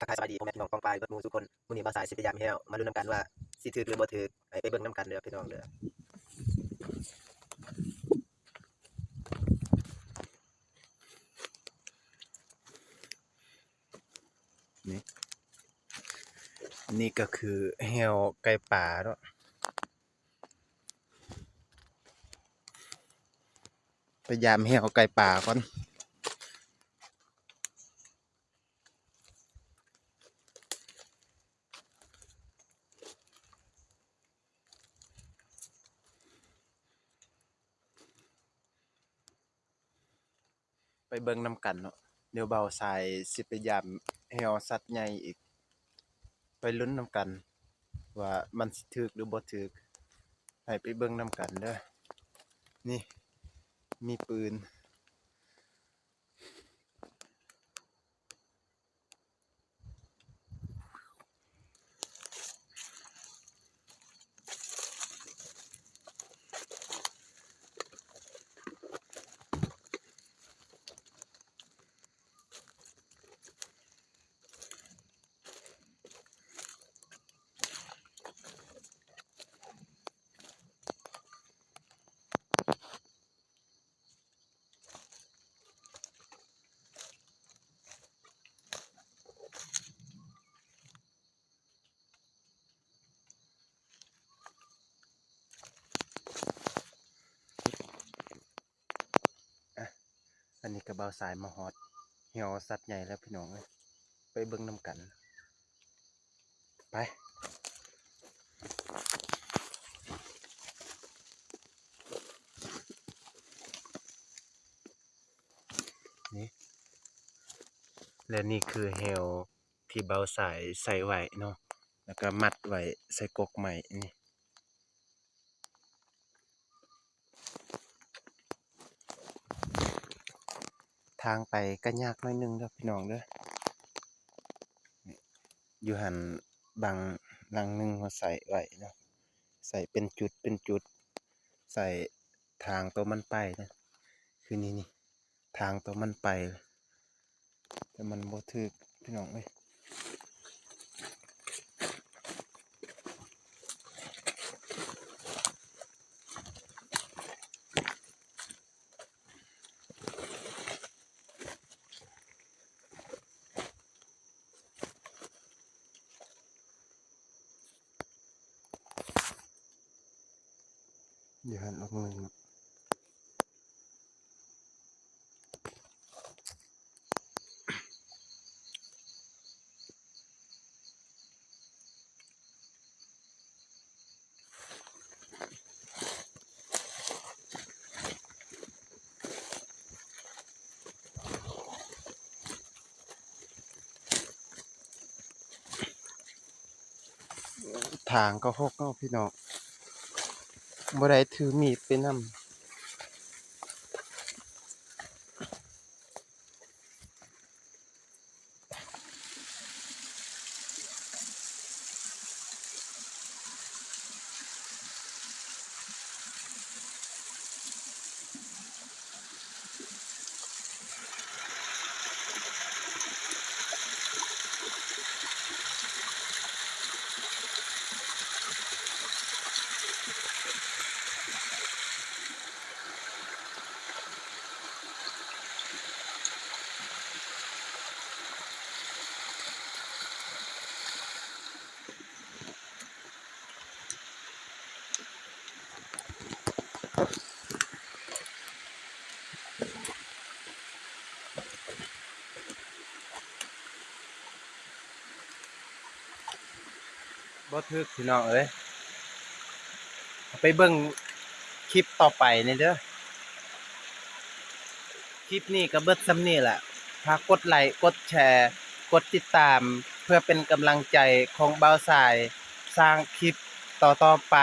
ທັກທາຍສະບາຍດີພໍ່ແມ່ພີ່ນ້ອງປ້ອງປາຍເບິດໝູ່ສູ່ຄົນ. ມື້ນີ້ບ່າວສາຍຊິພະຍາຍາມແຮ້ວ ມາລຸ້ນນຳກັນວ່າຊິຖືກຫຼືບໍ່ຖືກ. ໃຫ້ໄປເບິ່ງນຳກັນເດີພີ່ນ້ອງເດີ. ນີ້ ນີ້ກໍຄືແຮ້ວໄກ່ປ່າເນາະ. ໄປຢາມແຮ້ວໄກ່ປ່າກ່ອນ. ໄປເບິ່ງນຳກັນເນາະ. ດຽວບ່າວສາຍຊິໄປຢາມແຮ້ວສັດໃຫຍ່ອີກ. ໄປລຸ້ນນຳກັນວ່າມັນຊິຖືກຫຼືບໍ່ຖືກ. ໃຫ້ໄປເບິ່ງນຳກັນເດີ. ນີ້ ມີປືນ. ອ່ະ ອັນນີ້ກໍບ່າວສາຍມາຮອດແຮ້ວສັດໃຫຍ່ແລ້ວພີ່ນ້ອງເອີຍ. ໄປເບິ່ງນຳກັນ. ໄປ ນີ້ ແລະນີ້ຄືແຮ້ວທີ່ບ່າວສາຍໃສ່ໄວ້ເນາະ ແລ້ວກໍມັດໄວ້ໃສ່ກົກໄມ້ນີ້. ທາງໄປກໍຍາກໜ້ອຍໜຶ່ງເດີພີ່ນ້ອງເດີ. ຢູ່ຫັ້ນບັງຫຼັງໜຶ່ງເຮົາໃສ່ໄວ້ເນາະ ໃສ່ເປັນຈຸດເປັນຈຸດ ໃສ່ທາງໂຕມັນໄປນະ. ຄືນີ້ນີ້ ທາງໂຕມັນໄປ ແຕ່ມັນບໍ່ຖືກພີ່ນ້ອງເອີຍ. ຢູ່ຫັ້ນອອກໜຶ່ງ. ທາງກໍຫົກເນາະພີ່ນ້ອງ ບໍ່ໄດ້ຖືມີດໄປນຳ. ບໍ່ຖືກພີ່ນ້ອງເອີຍ. ໄປເບິ່ງຄລິບຕໍ່ໄປນີ້ເດີ. ຄລິບນີ້ກໍເບິດສ່ຳນີ້ແຫຼະ. ຝາກກົດໄລ ກົດແຊ ກົດຕິດຕາມ ເພື່ອເປັນກຳລັງໃຈຂອງບ່າວສາຍສ້າງຄລິບຕໍ່ໆໄປ.